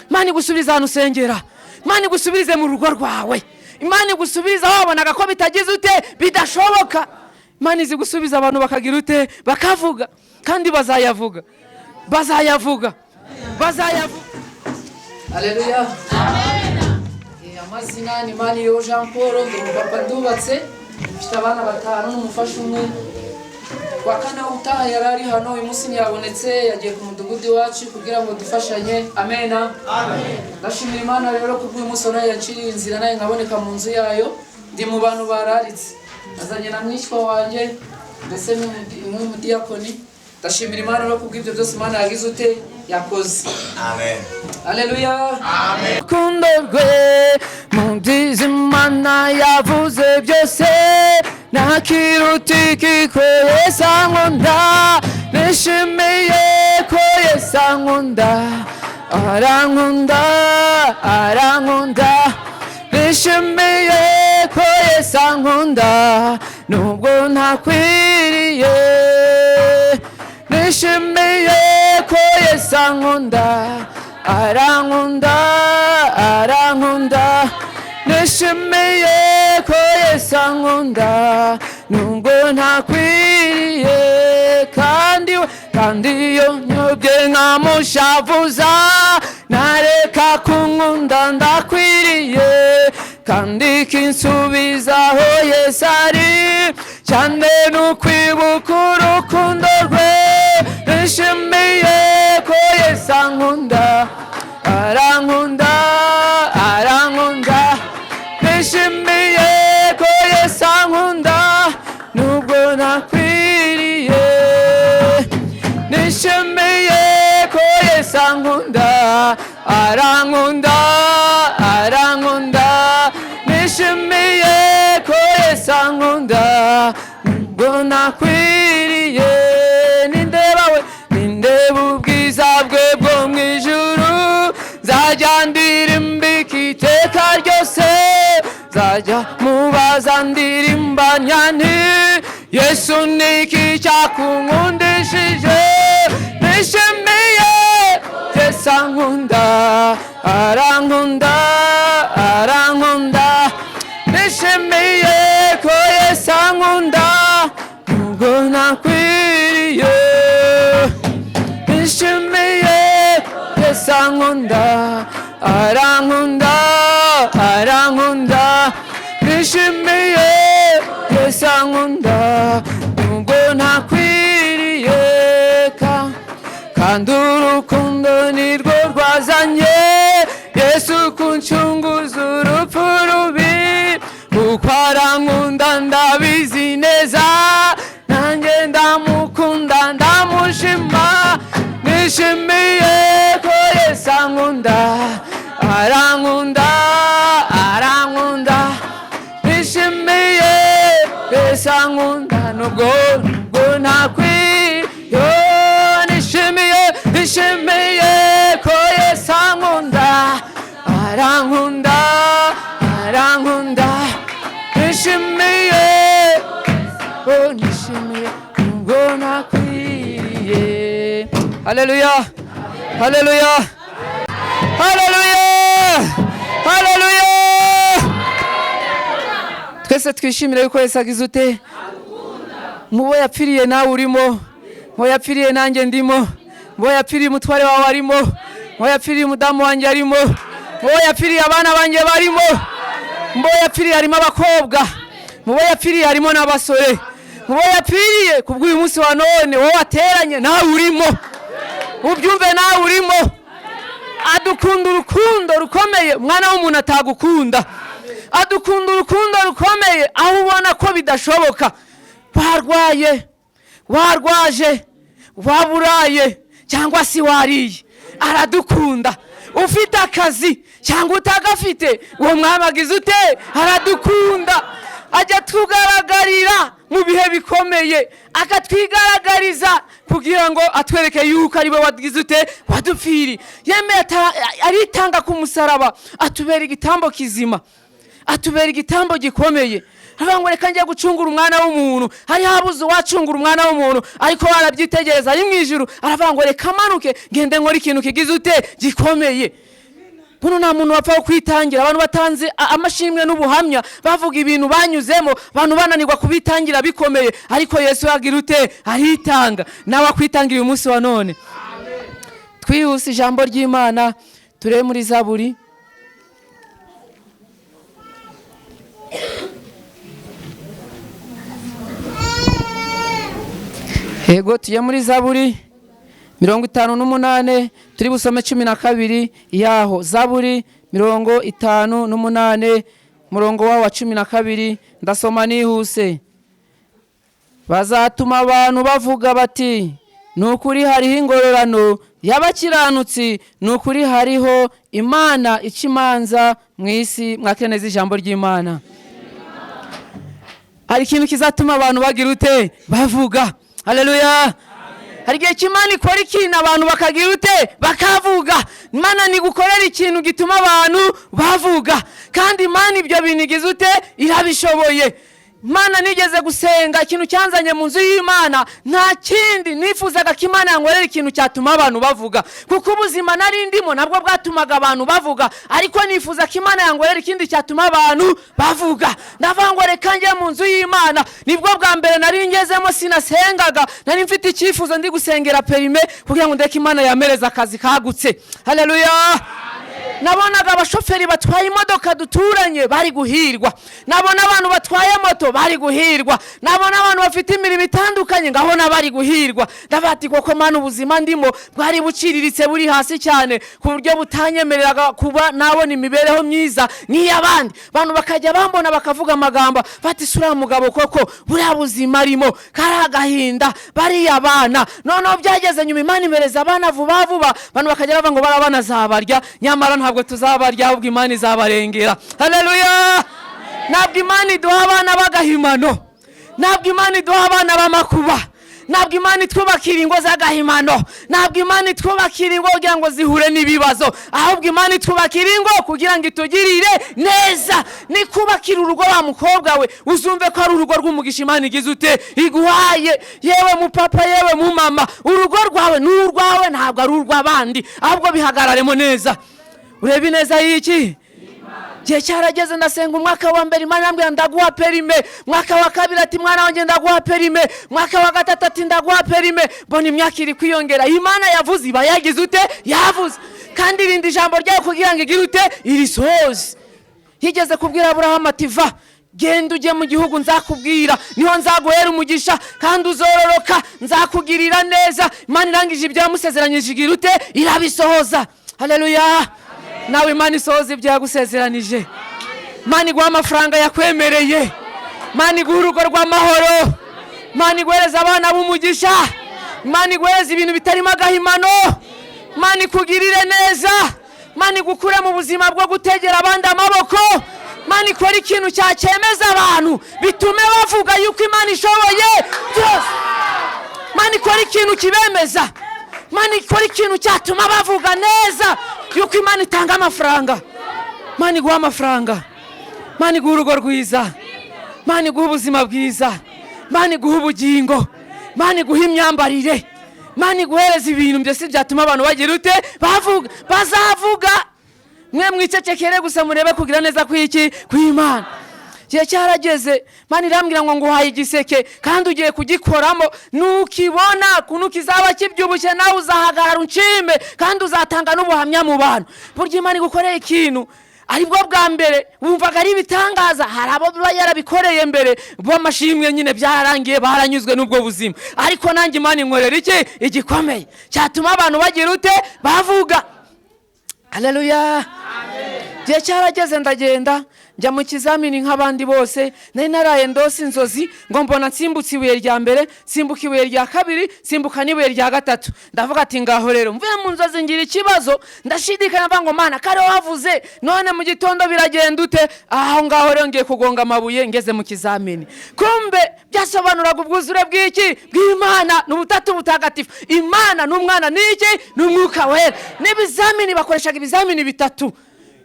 Imana igusubize ahantu usengera. Imana igusubirize mu rugo rwawe. Imana igusubize aho wabonaga ko bitagize ute, bidashoboka. Imana izi gusubiza abantu bakagira ute, bakavuga, kandi bazayavuga, bazayavuga, bazayavuga. Haleluya. Amazina ni Maniriho Jean Paul, ndi umupapa, ndubatse, mfite abana batanu n'umufasha umwe. Wa kane utaha yari ari hano, uyu munsi ntiyabonetse, yagiye ku mudugudu iwacu kugira ngo dufashanye. Amena. Ndashimira Imana rero kubw'uyu munsi nayo yanciriye inzira, nayo nkaboneka mu nzu yayo. Ndi mu bantu bararitse, azanye na mwishywa wanjye ndetse n'umudiyakoni. Ndashimira Imana rero kubw'ibyo byose Imana yagize ute, yakoze. Amen. Haleluya. Urukundo rwe mu byiza Imana yavuze byose, ntakiruta ko Yesu ankunda. Nishimiye ko Yesu ankunda, arankunda, arankunda. Nishimiye ko Yesu ankunda nubwo ntakwiriye. Nishimiye ko Yesu ankunda, arankunda, arankunda. Nishimiye ko Yesu ankunda nubwo ntakwiriye. Kandi we, kandi iyo nyobye nkamushavuza, ntareka kunkunda, ndakwiriye. Kandi kinsubizaho Yesu ari cyane ni ukwibuka urukundo rwe. Nishimiye ko Yesu ankunda, arankunda, arankunda. Nishimiye ko Yesu ankunda nubwo ntakwiriye. Nishimiye ko Yesu ankunda, arankunda, arankunda. Nishimiye ko Yesu ankunda nubwo ntakwiriye. Nindeba we, nindeba ubwiza bwe bwo mu ijuru, nzajya ndirimbika iteka ryose. Nzajya mubaza ndirimbanya nti: "Yesu, niki cyakunkundishije?" Nishimiye Yesu ankunda, arankunda, arankunda. Nishimiye ko Yesu ankunda nubwo ntakwiriye. Nishimiye Yesu ankunda, arankunda, arankunda. Nishimiye Yesu ankunda nubwo ntakwiriye. Kandi urukundo nirwo rwazanye Yesu kuncunguza urupfu rubi. Kuko arankunda, ndabizi neza, nanjye ndamukunda, ndamushima. Nishimiye ko Yesu ankunda, arankunda, arankunda. Nishimiye Yesu ankunda nubwo ntakwiye. Nishimiye, nishimiye ko Yesu ankunda, arankunda, arankunda. Nishimiye, oh, nishimiye nubwo ntakwiriye. Haleluya, haleluya, haleluya, haleluya! Twese twishimire yuko Yesu agize ute, mu bo yapfiriye nawe urimo, mu bo yapfiriye nanjye ndimo, mu bo yapfiriye umutware wawe arimo, mu bo yapfiriye umudamu wanjye arimo, mu bo yapfiriye abana banjye barimo, mu bo yapfiriye harimo abakobwa, mu bo yapfiriye harimo n'abasore, mu bo yapfiriye kubw'uyu munsi wa none wowe wateranye nawe urimo, ubyumve, nawe urimo. Adukunda urukundo rukomeye umwana w'umuntu atagukunda. Adukunda urukundo rukomeye aho ubona ko bidashoboka, warwaye, warwaje, waburaye cyangwa se wariye, aradukunda. Ufite akazi cyangwa utagafite, uwo mwami agize ute, aradukunda. Ajya tugaragarira mu bihe bikomeye, akatwigaragariza kugira ngo atwereke yuko ari we wagize ute, wadupfiri. Yemeye aritanga ku musaraba, atubera igitambo kizima, atubera igitambo gikomeye. Aravuga ngo: "Reka njye gucungura umwana w'umuntu." Hari habuze uwacungura umwana w'umuntu, ariko barabyitegereza ari mu ijuru. Aravuga ngo: "Reka manuke ngende nkore ikintu kigize ute, gikomeye." Buno nta muntu wapfa kwitangira. Abantu batanze amashimwe n'ubuhamya, bavuga ibintu banyuzemo, abantu bananirwa kubitangira bikomeye, ariko Yesu yagira ute? Aritanga. Nawe akwitangira uyu munsi wa none. Twihuse ijambo ry'Imana, turebe muri Zaburi. Yego, tujye muri Zaburi 58, turi busome 12 yaho. Zaburi 58 murongo wa 12, ndasoma nihuse. Bazatuma abantu bavuga bati nukuri hariho ingororano y'abakiranutsi, nukuri hariho Imana ica imanza mu isi. Mwakire neza ijambo ry'Imana. Hari ikintu kizatuma abantu bagira ute? Bavuga. Haleluya. Hari igihe cy'Imana ikora ikintu abantu bakagira ute? Bakavuga. Imana nigukorera ikintu gituma abantu bavuga, kandi Imana ibyo bintu igize ute? Irabishoboye. Imana nigeze gusenga ikintu cyanzanye mu nzu y'Imana, nta kindi nifuzaga ko Imana yankorera ikintu cyatuma abantu bavuga, kuko ubuzima nari ndimo nabwo bwatumaga abantu bavuga, ariko nifuza ko Imana yankorera ikindi cyatuma abantu bavuga. Ndavuga ngo reka njye mu nzu y'Imana. Nibwo bwa mbere nari ngezemo, sinasengaga, nari mfite icyifuzo, ndi gusengera perime kugira ngo ndeke Imana yamereze akazi kagutse. Haleluya. Nabonaga abashoferi batwaye imodoka duturanye bari guhirwa, nabona abantu batwaye moto bari guhirwa, nabona abantu bafite imirimo itandukanye ngabona bari guhirwa. Ndavuga koko Mana, ubuzima ndimo bwari buciriritse, buri hasi cyane, ku buryo butanyemereraga kuba nabona imibereho myiza nk'iy'abandi. Abantu bakajya bambona bakavuga amagambo bati sura mugabo koko buriya buzima arimo kari agahinda, bariya bana. Noneho byageze nyuma Imana imereza abana vuba vuba, abantu bakajya bavuga ngo barabana zabarya, nyamara ntabwo tuzabarya, ahubwo Imana izabarengera. Haleluya. Ntabwo Imana iduha abana b'agahimano, ntabwo Imana iduha abana b'amakuba, ntabwo Imana itwubakira ingo z'agahimano, ntabwo Imana itwubakira ingo kugira ngo zihure n'ibibazo, ahubwo Imana itwubakira ingo kugira ngo itugirire neza. Nikubakira urugo wa mukobwa we, uzumve ko ari urugo rw'umugisha Imana igize ute? Iguhaye. Yewe mupapa, yewe mumama, urugo rwawe ni urwawe, ntabwo ari urw'abandi, ahubwo bihagararemo neza. Urebe neza y'iki gihe cyarageze, ndasenga umwaka wa mbere Imana irambwira ndaguha perime, mwaka wa kabiri ati mwana wanjye ndaguha perime, mwaka wa gatatu ati ndaguha perime. Mbona imyaka iri kwiyongera. Imana yavuze iba yagize ute? Yavuze. Kandi irindi ijambo ryayo kugira ngo igire ute? Irisohoze. Yigeze kubwira Aburahamu ati va, genda ujye mu gihugu nzakubwira, niho nzaguhera umugisha kandi uzororoka, nzakugirira neza. Imana irangije ibyo yamusezeranyije igira ute? Irabisohoza. Haleluya. Nawe Imana isohoza ibyo yagusezeranije. Imana iguha amafaranga yakwemereye, Imana iguha urugo rw'amahoro, Imana iguhereza abana b'umugisha, Imana iguhereza ibintu bitarimo agahimano, Imana ikugirire neza, Imana igukure mu buzima bwo gutegera abandi amaboko, Imana ikora ikintu cyacyemeza abantu bitume bavuga yuko Imana ishoboye byose. Imana ikora ikintu kibemeza, Imana ikora ikintu cyatuma bavuga neza yuko Imana itanga amafaranga. Imana iguha amafaranga, Imana iguha urugo rwiza, Imana iguha ubuzima bwiza, Imana iguha ubugingo, Imana iguha imyambarire, Imana iguhereza ibintu byose byatuma abantu bagira ute? Bavuga. Bazavuga. Mwe mwicecekere gusa murebe kugira neza kw'iki? Kw'Imana. Gihe cyarageze Imana irambwira ngo nguhaye igiseke kandi ugiye kugikoramo, nukibona kuntu kizaba kibyibushye nawe uzahagarara unshime kandi uzatanga n'ubuhamya mu bantu. Burya Imana igukoreye ikintu aribwo bwa mbere wumvaga ari ibitangaza, hari abo biba yarabikoreye mbere b'amashimwe nyine byararangiye baranyuzwe n'ubwo buzima, ariko nanjye Imana inkorera iki? Igikomeye cyatuma abantu bagira ute? Bavuga. Haleluya. Gihe cyarageze ndagenda njya mu kizamini nk'abandi bose, nari naraye ndose inzozi ngo mbona nsimbutse ibuye rya mbere, nsimbuka ibuye rya kabiri, nsimbuka n'ibuye rya gatatu. Ndavuga ati ngaho rero mvuye mu nzozi ngira ikibazo, ndashidikanya mvuga ngo Mana kare wavuze none mu gitondo biragenda ute? Aho ngaho rero ngiye kugonga amabuye ngeze mu kizamini. Kumbe byasobanuraga ubwuzure bw'iki? Bw'Imana, n'ubutatu butagatifu. Imana n'umwana n'iki? N'umwuka wera. N'ibizamini bakoreshaga ibizamini bitatu.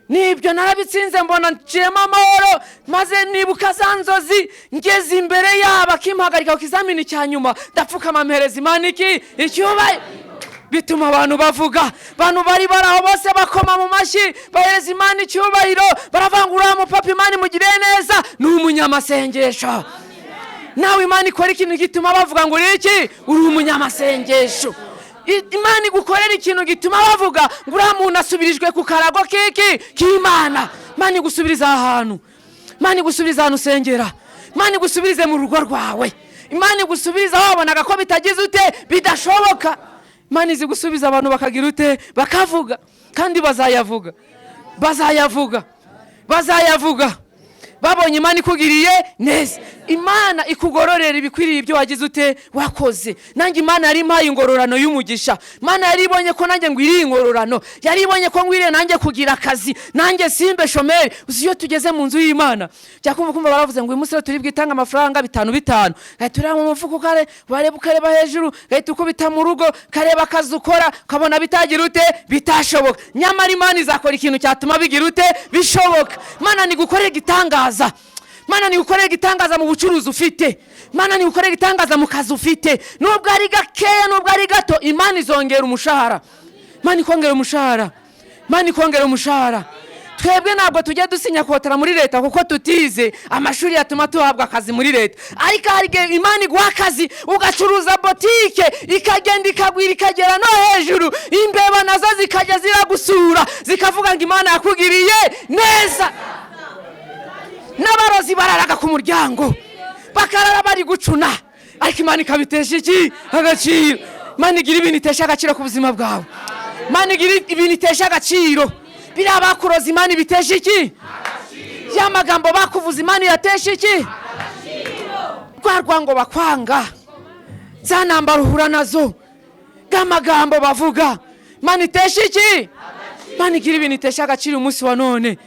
Nibyo narabitsinze mbona nciyemo amahoro, maze nibuka za nzozi ngeze imbere yabo akimpagarika ku kizamini cya nyuma, ndapfukama mpereza Imana iki? Icyubahiro. Bituma abantu bavuga, abantu bari bari aho bose bakoma mu mashyi, bahereza Imana icyubahiro, baravuga ngo uriya mupapa Imana imugiriye neza, ni umunyamasengesho. Nawe Imana ikora ikintu gituma bavuga ngo uri iki? Uri umunyamasengesho. Imana igukorera ikintu gituma bavuga ngo uriya muntu asubirijwe ku karago kiki k'Imana. Imana igusubiriza ahantu, Imana igusubiriza ahantu usengera, Imana igusubirize mu rugo rwawe, Imana igusubiriza aho wabonaga ko bitagize ute, bidashoboka. Imana izi gusubiza abantu bakagira ute, bakavuga, kandi bazayavuga, bazayavuga, bazayavuga. Babonye Imana ikugiriye neza. Imana ikugororera ibikwiriye ibyo wagize ute, wakoze. Nanjye Imana yari impaye ingororano y'umugisha. Imana yari ibonye ko nanjye ngwiriye ingororano, yari ibonye ko ngwiriye nanjye kugira akazi, nanjye simbe shomeri. Uzi iyo tugeze mu nzu y'Imana, jya kumva kumva baravuze ngo uyu munsi turi bwitange amafaranga 5 5, gahita ureba mu mufuko kare, wareba ukareba hejuru, gahita ukubita mu rugo, kareba akazi ukora, ukabona bitagira ute, bitashoboka. Nyamara Imana izakora ikintu cyatuma bigira ute, bishoboka. Imana nigukorera igitangaza. Imana nigukorera igitangaza mu bucuruzi ufite. Imana nigukorera igitangaza mu kazi ufite. Nubwo ari gakeya, nubwo ari gato, Imana izongera umushahara. Imana ikongera umushahara. Imana ikongera umushahara. Twebwe ntabwo tujya dusinya kotara muri leta kuko tutize amashuri yatuma tuhabwa akazi muri leta. Ariko hari igihe Imana iguha akazi ugacuruza botike ikagenda ikagwira ikagera no hejuru, imbeba nazo zikajya ziragusura zikavuga ngo Imana yakugiriye neza. N'abarozi bararaga ku muryango bakarara bari gucuna, ariko Imana ikabitesha iki? Agaciro. Imana igira ibintu itesha agaciro ku buzima bwawe. Imana igira ibintu itesha agaciro. Biriya bakuroza Imana ibitesha iki? Ya magambo bakuvuza Imana iyatesha iki? Rwa rwango bakwanga, za ntambara uhura nazo, ga magambo bavuga, Imana itesha iki? Imana igira ibintu itesha agaciro umunsi wa none.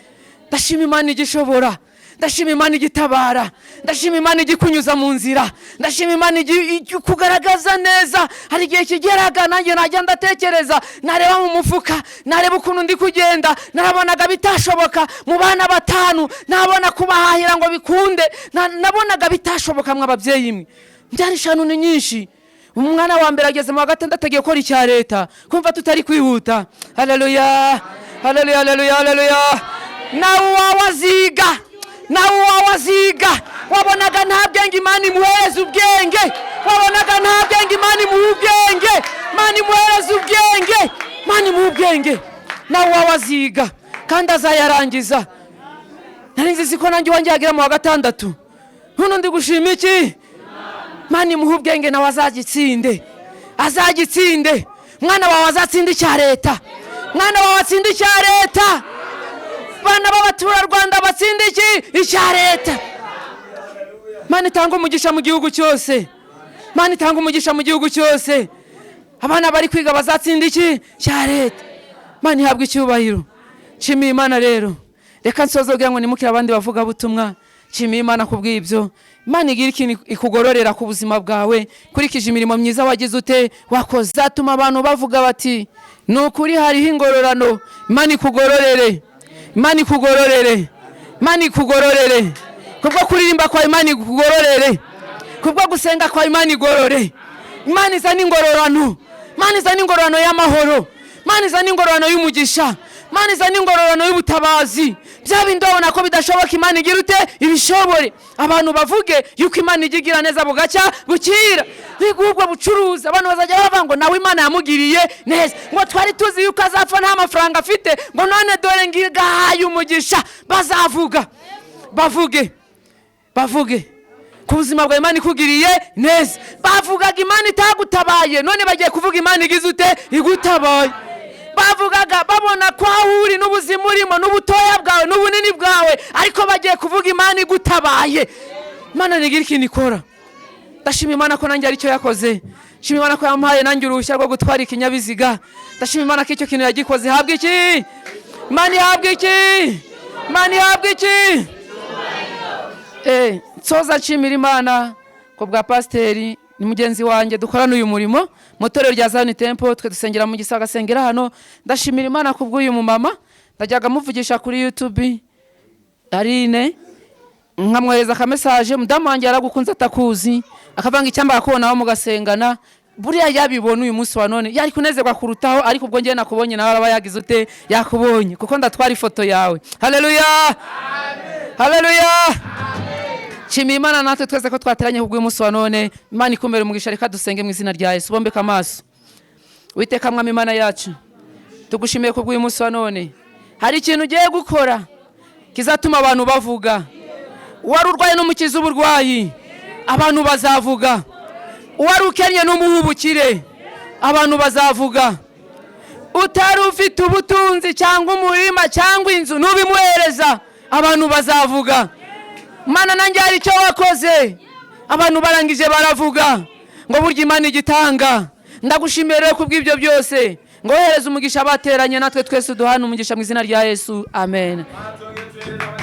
Ndashima Imana igishobora, ndashima Imana igitabara, ndashima Imana igikunyuza mu nzira, ndashima Imana ikugaragaza neza. Hari igihe kigeraga nanjye najya ndatekereza, nareba mu mufuka, nareba ukuntu ndi kugenda, narabonaga bitashoboka. Mu bana 5 nabona kubahahira ngo bikunde, nabonaga bitashoboka. Mwa ababyeyi mwe, byari shanu ni nyinshi. Umwana wa mbere ageze mu wa 6 agiye gukora icya leta, kumva tutari kwihuta. Haleluya, haleluya, haleluya, haleluya. Nawe wawe aziga, nawe wawe aziga. Wabonaga nta bwenge, Imana imuhereza ubwenge. Wabonaga nta bwenge, Imana imuha ubwenge. Imana imuhereza ubwenge, Imana imuha ubwenge. Nawe wawe aziga kandi azayarangiza. Nari nzi ko nanjye wanjye yagera mu wa 6. None ndi gushima iki? Imana imuha ubwenge nawe azagitsinde, azagitsinde. Mwana wawe azatsinde icya leta, mwana wawe atsinde icya leta. Bana b'abaturarwanda batsinde iki? Icya leta. Imana itanga umugisha mu gihugu cyose. Imana itanga umugisha mu gihugu cyose. Abana bari kwiga bazatsinda iki? Cya leta. Imana ihabwa icyubahiro. Nshimiye Imana rero. Reka nsoze kugira ngo nimukire abandi bavuga butumwa. Nshimiye Imana kubw'ibyo. Imana igira ikintu ikugororera ku buzima bwawe, kurikije imirimo myiza wagize ute, wakoze. Zatuma abantu bavuga bati ni ukuri hariho ingororano. Imana ikugororere, Imana ikugororere, Imana ikugororere. Kubwo kuririmba kwa Imana ikugororere, kubwo gusenga kwa Imana igorore. Imana izana ingororano, Imana izana ingororano y'amahoro, Imana izana ingororano y'umugisha, Imana izana ingororano y'ubutabazi. Bya bindi wabona ko bidashoboka, Imana igira ute, ibishobore. Abantu bavuge yuko Imana igira neza bugacya bukira. Ubwo bucuruzi abantu bazajya bavuga ngo nawe Imana yamugiriye neza, ngo twari tuzi yuko azapfa nta mafaranga afite, ngo none dore ngigahaye umugisha. Bazavuga, bavuge, bavuge ku buzima bwa Imana ikugiriye neza. Bavugaga Imana itagutabaye, none bagiye kuvuga Imana igize ute, igutabaye. Bavugaga babona ko aho uri n'ubuzima urimo n'ubutoya bwawe n'ubunini bwawe, ariko bagiye kuvuga Imana igutabaye. Imana nigira ikintu ikora. Ndashima Imana ko nanjye aricyo yakoze. Ndashima Imana ko yampaye nanjye uruhushya rwo gutwara ikinyabiziga. Ndashima Imana ko icyo kintu yagikoze. Habwa iki? Imana ihabwa iki? Imana ihabwa iki? Nsoza nshimira Imana ko bwa pasiteri ni mugenzi wanjye dukorana uyu murimo mu itorero rya Zion Temple, twe dusengera mu Gisaga, asengera hano. Ndashimira Imana kubw'uyu mumama, ndajyaga muvugisha kuri YouTube Aline, nkamwohereza aka message, mudamu wanjye yaragukunze atakuzi, akavanga icyamba akakubonaho mugasengana. Buriya yabibona uyu munsi wa none yari kunezerwa kurutaho, ariko ubwo ngewe nakubonye nawe araba yagize ute? Yakubonye, kuko ndatwara ifoto yawe. Haleluya, haleluya. Nshimiye Imana natwe twese ko twateranye kubw'uyu munsi wa none. Imana ikumere umugisha. Reka dusenge mu izina rya Yesu. Bombeka amaso. Witeka Mwami Imana yacu, tugushimiye kubw'uyu munsi wa none. Hari ikintu ugiye gukora kizatuma abantu bavuga. Uwari urwaye n'umukiza uburwayi, abantu bazavuga. Uwari ukennye n'umuha ubukire, abantu bazavuga. Utari ufite ubutunzi cyangwa umurima cyangwa inzu, nubimuhereza, abantu bazavuga. Mana, nanjye hari icyo wakoze, abantu barangije baravuga ngo burya Imana igitanga. Ndagushimiye rero kubw'ibyo byose, ngo wohereze umugisha abateranye natwe twese, uduhane umugisha mu izina rya Yesu, amen. Twongere tuhereze.